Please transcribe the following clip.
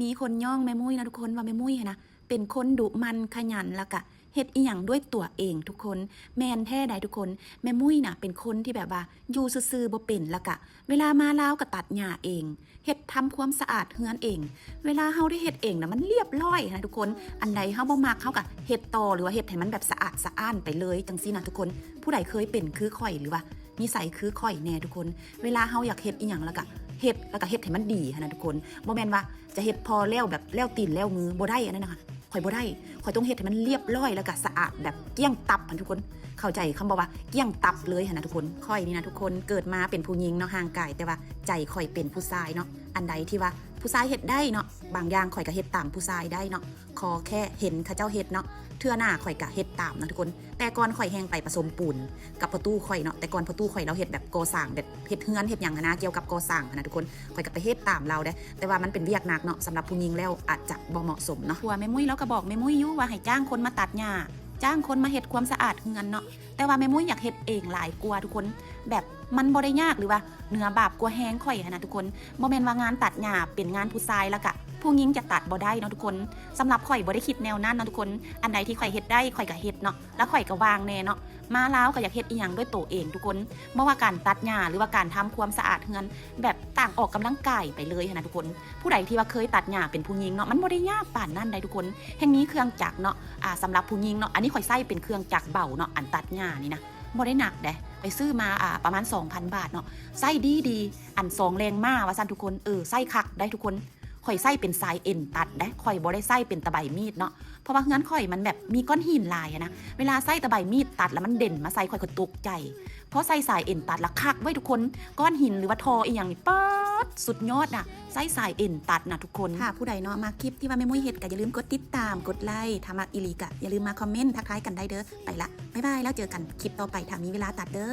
ມີຄົນຍ້ອງແມ່ມຸ້ຍນະທຸກຄົນ ວ່າແມ່ມຸ້ຍຫັ້ນນະ ເປັນຄົນດຸໝັ່ນຂະຫຍັນ ແລ້ວກະເຮັດອີ່ຫຍັງດ້ວຍຕົວເອງທຸກຄົນ. ແມ່ນແທ້ໃດ໋ທຸກຄົນ, ແມ່ມຸ້ຍນະເປັນຄົນທີ່ແບບວ່າຢູ່ຊື່ໆບໍ່ເປັນ ແລ້ວກະເວລາມາລາວກະຕັດຫຍ້າເອງ ເຮັດທຳຄວາມສະອາດເຮືອນເອງ. ເວລາເຮົາໄດ້ເຮັດເອງນະ ມັນລຽບລ້ອຍຫັ້ນນະທຸກຄົນ. ອັນໃດເຮົາບໍ່ມັກ ເຮົາກະເຮັດຕໍ່ ຫຼືວ່າເຮັດໃຫ້ມັນແບບສະອາດສະອ້ານໄປເລີຍ ຈັ່ງຊີ້ນະທຸກຄົນ. ຜູ້ໃດເຄີຍເປັນຄືຂ້ອຍ ຫຼືວ່ານິໄສຄືຂ້ອຍແດ່ທຸກຄົນ? ເວລາເຮົາຢາກເຮັດອີ່ຫຍັງ ແລ້ວກະເຮັດ ແລ້ວກະເຮັດໃຫ້ມັນດີຫັ້ນນະທຸກຄົນ. ບໍ່ແມ່ນວ່າຈະເຮັດພໍແລ້ວແບບແລ້ວຕີນແລ້ວມື ບໍ່ໄດ້ ອັນນັ້ນນະ. ຂ້ອຍບໍ່ໄດ້ ຂ້ອຍຕ້ອງເຮັດໃຫ້ມັນລຽບລ້ອຍ ແລ້ວກະສະອາດແບບກ້ຽງຕັບຫັ້ນທຸກຄົນ. ເຂົ້າໃຈຄຳເວົ້າວ່າກ້ຽງຕັບເລີຍຫັ້ນນະທຸກຄົນ. ຂ້ອຍນີ້ນະທຸກຄົນ ເກີດມາເປັນຜູ້ຍິງເນາະ ຮ່າງກາຍ, ແຕ່ວ່າໃຈຂ້ອຍເປັນຜູ້ຊາຍເນາະ. ອັນໃດທີ່ວ່າຜູ້ຊາຍເຮັດໄດ້ເນາະ ບາງຢ່າງຂ້ອຍກະເຮັດຕາມຜູ້ຊາຍໄດ້ເນາະ. ຂໍແຄ່ເຫັນເຂົາເຈົ້າເຮັດເນາະ ເທື່ອໜ້າຂ້ອຍກະເຮັດຕາມນະທຸກຄົນ. ແຕ່ກ່ອນຂ້ອຍແຮ່ງໄປປະສົມປູນກັບພໍ່ຕູ້ຂ້ອຍເນາະ. ແຕ່ກ່ອນພໍ່ຕູ້ຂ້ອຍລາວເຮັດແບບກໍ່ສ້າງ ແບບເຮັດເຮືອນເຮັດຫຍັງຫັ້ນນະ ກ່ຽວກັບກໍ່ສ້າງຫັ້ນນະທຸກຄົນ. ຂ້ອຍກະໄປເຮັດຕາມລາວເດ້ ແຕ່ວ່າມັນເປັນວຽກໜັກເນາະ ສຳລັບຜູ້ຍິງແລ້ວອາດຈະບໍ່ເໝາະສົມເນາະ. ຜົວແມ່ມຸ້ຍລາວກະບອກແມ່ມຸ້ຍຢູ່ວ່າໃຫ້ຈ້າງຄົນມາຕັດຫຍ້າ ຈ້າງຄົນມາເຮັດຄວາມສະອາດເຮືອນເນາະ. ແຕ່ວ່າແມ່ມຸ້ຍຢາກເຮັດເອງຫຼາຍກວ່າທຸກຄົນ. ແບບມັນບໍ່ໄດ້ຍາກ ຫຼືວ່າເໜືອບາບກວ່າແຮງຂ້ອຍຫັ້ນນະທຸກຄົນ. ບໍ່ແມ່ນວ່າງານຕັດຫຍ້າເປັນງານຜູ້ຊາຍ ແລ້ວກະຜູ້ຍິງຈະຕັດບໍ່ໄດ້ເນາະທຸກຄົນ. ສຳລັບຂ້ອຍບໍ່ໄດ້ຄິດແນວນັ້ນເນາະທຸກຄົນ. ອັນໃດທີ່ຂ້ອຍເຮັດໄດ້ ຂ້ອຍກະເຮັດເນາະ ແລ້ວຂ້ອຍກະວ່າງແດ່ເນາະ. ມາລາວກະຢາກເຮັດອີ່ຫຍັງດ້ວຍໂຕເອງທຸກຄົນ. ບໍ່ວ່າການຕັດຫຍ້າ ຫຼືວ່າການທຳຄວາມສະອາດເຮືອນ ແບບຕ່າງອອກກຳລັງກາຍໄປເລີຍຫັ້ນນະທຸກຄົນ. ຜູ້ໃດທີ່ວ່າເຄີຍຕັດຫຍ້າເປັນຜູ້ຍິງເນາະ ມັນບໍ່ໄດ້ຍາກປານນັ້ນໃດ໋ທຸກຄົນ. ແຮ່ງມີເຄື່ອງຈັກເນາະ ອາ ສຳລັບຜູ້ຍິງເນາະ. ອັນນີ້ຂ້ອຍໃຊ້ເປັນເຄື່ອງຈັກເບົາເນາະ ອັນຕັດຫຍ້ານີ້ນະ ບໍ່ໄດ້ໜັກເດ້. ໄປຊື້ມາ ອາ ປະມານສອງພັນບາດເນາະ. ໃຊ້ດີໆ ອັນສອງແຮງມ້າວ່າຊັ້ນທຸກຄົນ. ເອີ ໃຊ້ຄັກໄດ໋ທຸກຄົນ. ຂ້ອຍໃຊ້ເປັນສາຍເອັນຕັດເດ້ ຂ້ອຍບໍ່ໄດ້ໃຊ້ເປັນຕະໄບມີດເນາະ. ເພາະວ່າເຮືອນຂ້ອຍມັນແບບມີກ້ອນຫີນຫຼາຍຫັ້ນນະ. ເວລາໃຊ້ຕະໄບມີດຕັດແລ້ວມັນເດັ່ນມາໃສ່ຂ້ອຍ ຂ້ອຍຕົກໃຈ. ພໍໃຊ້ສາຍເອັນຕັດລະຄັກເວີຍທຸກຄົນ. ກ້ອນຫີນ ຫຼືວ່າທໍ່ອີ່ຫຍັງນີ້ ປາດ ສຸດຍອດນະ. ໃຊ້ສາຍເອັນຕັດນະທຸກຄົນ. ຖ້າຜູ້ໃດເນາະ ມັກຄລິບທີ່ວ່າແມ່ມຸ້ຍເຮັດ ກະຢ່າລືມກົດຕິດຕາມ ກົດໄລ. ຖ້າມັກອີ່ຫຼີກະຢ່າລືມມາຄອມເມັນທັກທາຍກັນໄດ້ເດີ້. ໄປລະ ບາຍບາຍ ແລ້ວເຈີກັນຄລິບຕໍ່ໄປ ຖ້າມີເວລາຕັດເດີ້.